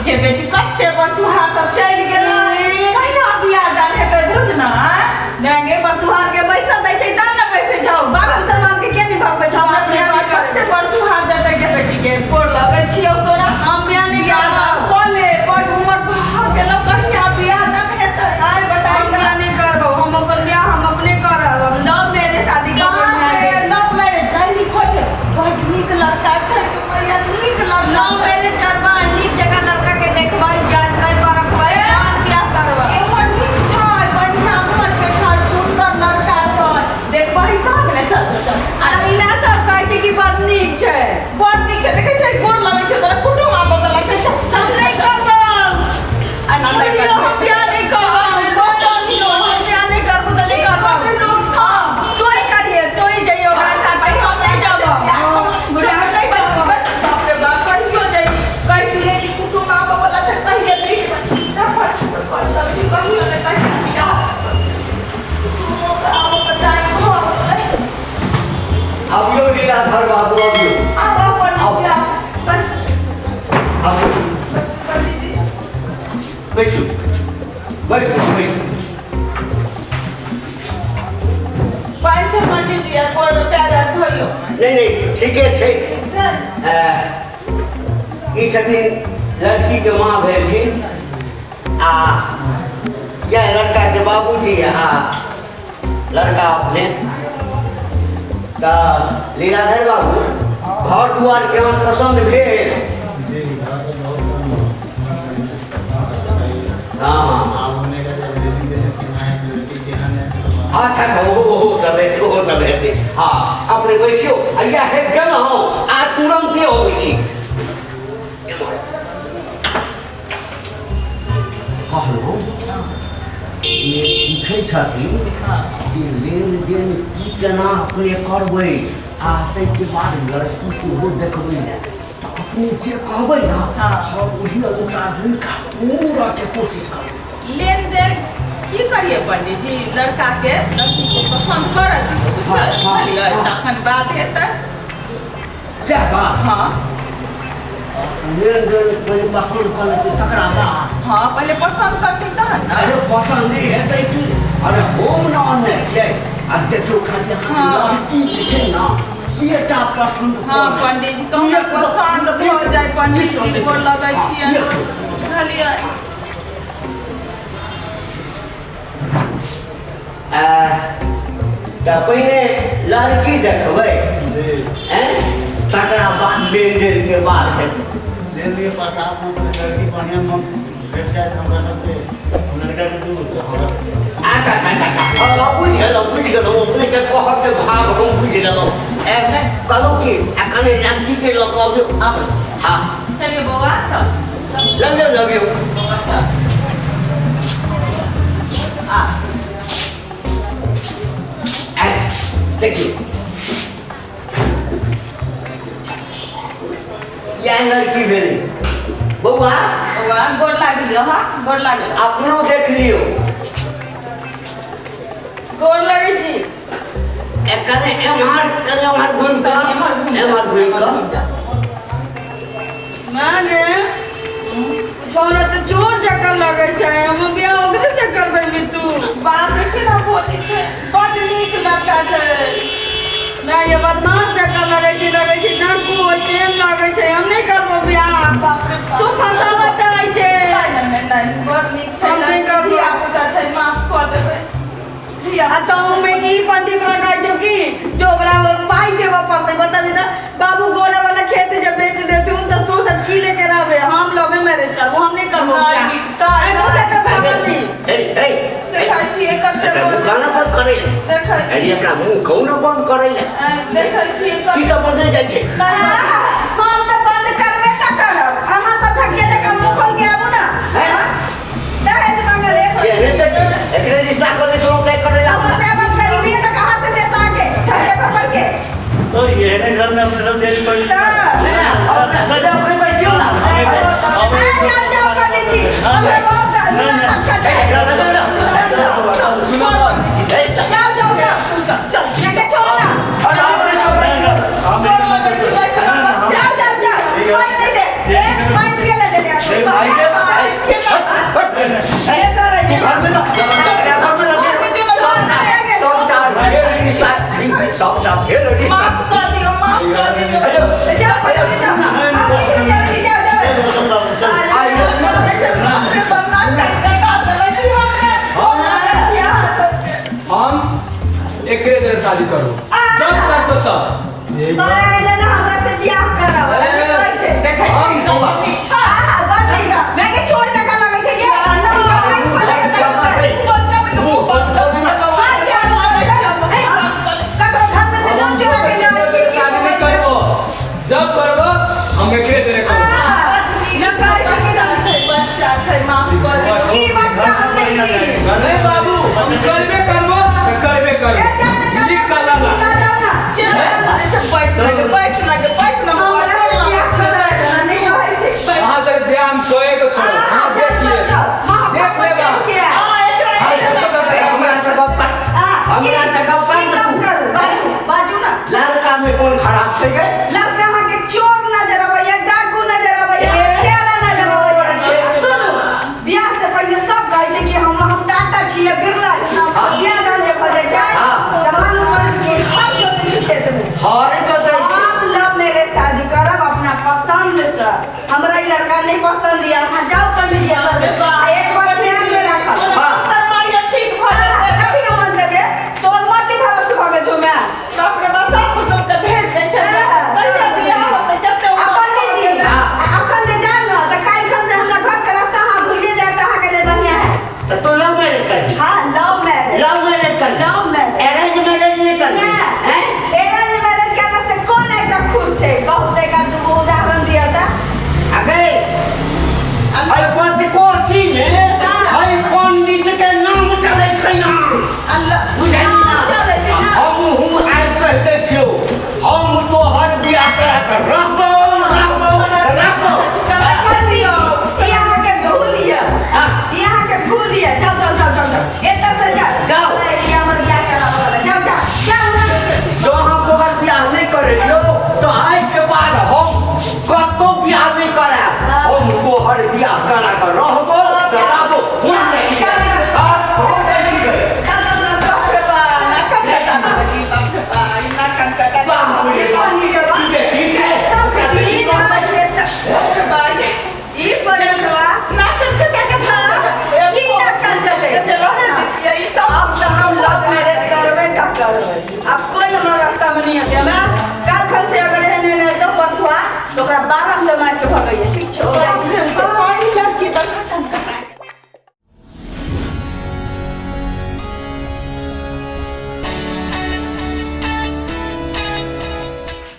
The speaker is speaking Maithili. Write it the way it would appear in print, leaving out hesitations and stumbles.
गे बेटी कते बटुहा सब चलि गेलै कहिया बियाह दान हेतै बुझ ना नहि गे बटुहार के पैसा दै छै तब ने पैसे छौ बारह समाज के के निभाबै छौ हम बियाह नहि कते करबै बटुहा जेतै गे बेटी गे गोर लगै छियौ तोरा हम बियाह नहि बियाह करबै दान कऽ ले बड़ उमर भऽ गेलौ कहिया बियाह दान हेतै आइ बताइ हम बियाह नहि करबौ हम अपन बियाह हम अपने करब हम लव मैरिज शादी करबै बाप रे लव मैरिज नहि लिखो छै बड़ नीक लड़का छै मैया नीक लड़का लव मैरिज करबै नीक जगह लड़का के देखबै जांचबै परखबै तहन बियाह करबै एगो नीक छै बढ़िया घर के छै सुंदर लड़का छै देखबही तब ने चल चल आ मीना सब कहै छै कि बड़ नीक छै बड़ नीक छै देखै छै गोर लगै छै तोरा कुटुम आबऽ वला छै चल हम चल नहि करबै आ ना नहि हम करबै बियाह नहि करबै हम बियाह नहि करबो तऽ नहि करबो की कहतै लोक सब? तोही करिहे तोही जइयो ओकरा साथे हम नहि जेबो बुढ़िया हम नहि करबो बाप रे बाप कहियो जाइ कहितियै कि कुटुम आबऽ वला छै कहिये बीच मे कहियो ने कहियो बियाह कुटुमो आबऽ के टाइम भऽ गेलै अबियौ लीलाधर बाबू अबियौ आबऽ पंडित बस अबियौ बस पंडित जी बैसू बैसू बैसू पाँच छः पंडित जी यार गोर में पैर आर धोइयो नहि नहि ठीके छै चल ई छथिन लड़कीके माँ भेलखिन आ इएह लड़काके बाबूजी आ लड़का अपने तऽ लीलाधर बाबू घर दुआर केहन पसन्द भेल जी घर तो बहुत हँ हँ अच्छा अच्छा ओहो ओहो सब हेतै ओहो सब हेतै हँ अपने बैसियौ आ इएह हे गेलहुँ आ तुरन्ते अबै छी कहलहुँ जे पूछै छथिन जे लेनदेन की केना अपने करबै आ ताहिके बाद लड़की सेहो देखबै लए तऽ अपने जे कहबै ने हम ओहि अनुसार हुनका मोड़ऽके कोशिश करबै लेनदेन की करिए पंडित जी लड़का के लड़की के पसंद कर दियौ बुझल बुझलियै तखन बात हेतै सएह बात हँ लेनदेन पहिले पसन्द कऽ लेतै तकरा बाद हँ पहिले पसन्द करथिन तहन ने अरे पसन्द नहि हेतै की अरे हम ने अनने छियै आ देखियौ खाली अहाँके लड़की जे छै ने सेटा पसन्द हँ पंडित जी कहुना पसन्द भऽ जाय पंडित जी गोर लगै छियै बुझलियै तऽ पहिने लड़की देखबै तकरा बाद लेनदेनके बात हेतै लेनदेन प्रसाद लड़की बढ़िआँ भेट जायत हमरा सबके लड़काके दूर अच्छा अच्छा अच्छा अच्छा हम बुझि गेलहुँ बुझि गेलहुँ अपनेके कहऽके भाव हम बुझि गेलहुँ ए कहलहुँ कि आ कने लड़कीके लऽ कऽ अबियौ आबै छी हँ चलिए बौआ चल लगियौ लगियौ बौआ चल आ ए देखियौ इएह लड़की भेलै बौआ बौआ गोर लागि लियौ हँ गोर लागि लियौ अपनो देख लियौ गोर लगै छी कने एम्हर कने एम्हर घुमि कऽ एम्हर घुमि जा, एम्हर घुमि एम्हर कऽ घुमि जा। माँ गे छौड़ा तऽ चोर जकाँ लगै छै हम बियाह ओकरे से करबै मितू बाप रे केना बोलै छै बड नीक लड़का छै माय गे बदमाश जकाँ लगै छै लगै छै डाकू होइ तेहन लगै छै हम नहि करबो बियाह बाप रे बाप तू फंसाबऽ चाहै छै नहि नहि नहि बड नीक छै हम नहि करबो। धिया पुता छै माफ कऽ देबै धिया आ तहूमे ई पंडित लग कहै छौ कि जो ओकरा पाइ देबऽ पड़तै बताबी तऽ बाबू गोरा वाला खेत जब बेच देथुन तऽ तू सब की लेके रहबे हम लवे मैरिज करबो हम नहि करबो नहि, बियाह। बिकता आ दोसर के भगनी हे हे देखै छियै कते एकरा मुँह काना बंद करै ले देखै अरे अपना मुँह कहुना बंद करै ले देखै छियै की कते सब बदलि जाइ छै नहि हम तऽ बंद करबे टा करब अहाँ सब ठगिए जकाँ मुँह खोल के आबू ने हैं? दहेज मांगल एक एकरे रिश्ता करने से तय करे ला हमर माय बाप गरीबी है तऽ कहाँ से देता के ठगिए पकड़ के तो एहने घर में अपने सब डेली पड़ी तऽ अपने अपने बैसियो ना आ जाओ जाओ पंडित जी हमरे बहुत खटखट है सुनो जाओ जाओ जाओ तू चल चल नहीं तो छोड़ ना अरे अपने सब बैसियो जाओ जाओ जाओ कोई नहीं दे एक पॉइंट भी ले दे ले भाई ये करै छै। घर में ना घर में ना सबटा भेल रिश्ता, सबटा भेल रिश्ता। माफ कर दियौ, माफ कर दियौ। जाओ पहिले जाओ। हम नहीं जाएंगे, जाओ जाओ। चलो सब बाबू चलो। हम एकरे जरे शादी करबो जब करबो तब। तोरा अइले ना हमरा से बियाह करब अरे कहै छै। देखै छी कत नीक छै। आहा, बड़ नीक। मैं के छोड़ जकाँ लगै छै ये। कमाई खोलै के नहि होतै। ककरो घर में से नून चुरा के ले आबै छी, छी शादी नहीं करबो, जब करबो हम एकरे जरे करबो। न कहै छै कि बच्चा छै, माफ कर दियौ। की बच्चा हम नहि छी। नहीं बाबू, हम करबे करबो त करबे ए, करबो। जाओ ना, जाओ लिख ना, कलम। ना, जाओ ना। बैस ना गे, बैस ना। हमरा से बियाह छोड़ा देना, नहि कहै छै। अहाँ तक बियाह हम कए के छोड़ब। आहा, अहाँ जाओ, देखिए जाओ, जाओ। देख माँ, लेब। बच्चा के। हमरा से गप कर, आ, की हमरा से गप कर। की गप करू? बाजू, बाजू ना। लड़का में कोन खराब छै गे? लड़का अहाँके चोर नजर अबैया, डाकू नजर अबैया, हत्यारा नजर अबैया। आ सुनू, बियाह से पहिने सब कहै छै कि हम टाटा छियै, बिरला छी। बियाह जहन जे भऽ जाइ छै तऽ मालूम पड़ै छै कि हर जोतै छै खेत मे। हरे जोतै छै। हम लव मैरिज शादी करब अपना पसंद से। हमरा ई लड़का नहीं पसंद यऽ, अहाँ जाउ पंडित जी लग। आ एक बार ध्यान में राखब। ठीक भऽ जेतै। कथी के मन देगे तोर मति भरोसे भऽ गेल छौ माय। बाप रे बाप, सब कुटुम्ब के भेज दै छै। कहिया बियाह होतै जते आ पंडित जी, आ अखन जे जायब ने तऽ काल्हि खन से हमरा घर के रास्ता अहाँ भूलिए जायब तऽ अहाँके लेल बढ़िआँ है। तऽ तू लव मैरिज करबी? हाँ, लव मैरिज। लव मैरिज करबी? Love marriage. अरेंज मैरिज नहि करबी? हैं? अरेंज मैरिज केला से कोन एकटा खुश छै? बहुत एका दूगो उदाहरण दिअ तऽ। अगे अइ पंचकोशी मे अइ पंडित के नाम चलै छै ना, बुझली नाम ना? चलै छै ना। हमहूँ आइ कहि दै छियौ, हम तोहर बियाह करा कऽ रहबौ, रहबौ, रहबौ। पंडित जी, ई अहाँके भूल यऽ। ई अहाँके भूल यऽ। जाउ जाउ जाउ जाउ जाउ, एतऽ से जाउ। जाउ। हमरा ई हमर बियाह कराबऽ वाला। जाउ जाउ जाउ ना। जँ हम तोहर बियाह नहि करेलियौ तऽ आइके बाद हम कतहु बियाह नहि करायब। हम तोहर बियाह करा कऽ रहबौ तऽ रहबौ। हुन नहि हम जाइ छी गे। जाउ जाउ जाउ जाउ। बाप रे ई बाप, पंडित बा। ई बेटी छै। सब दिन आज एतऽ ई पंडित बा। की नकल कटै? अब तऽ हम लव मैरिज करबै तऽ करबै। अब कोई हमरा रास्ता में नहीं होते। हमरा काल खन से अगर एहन एहन हेतौ बटुआ तऽ ओकरा 12 से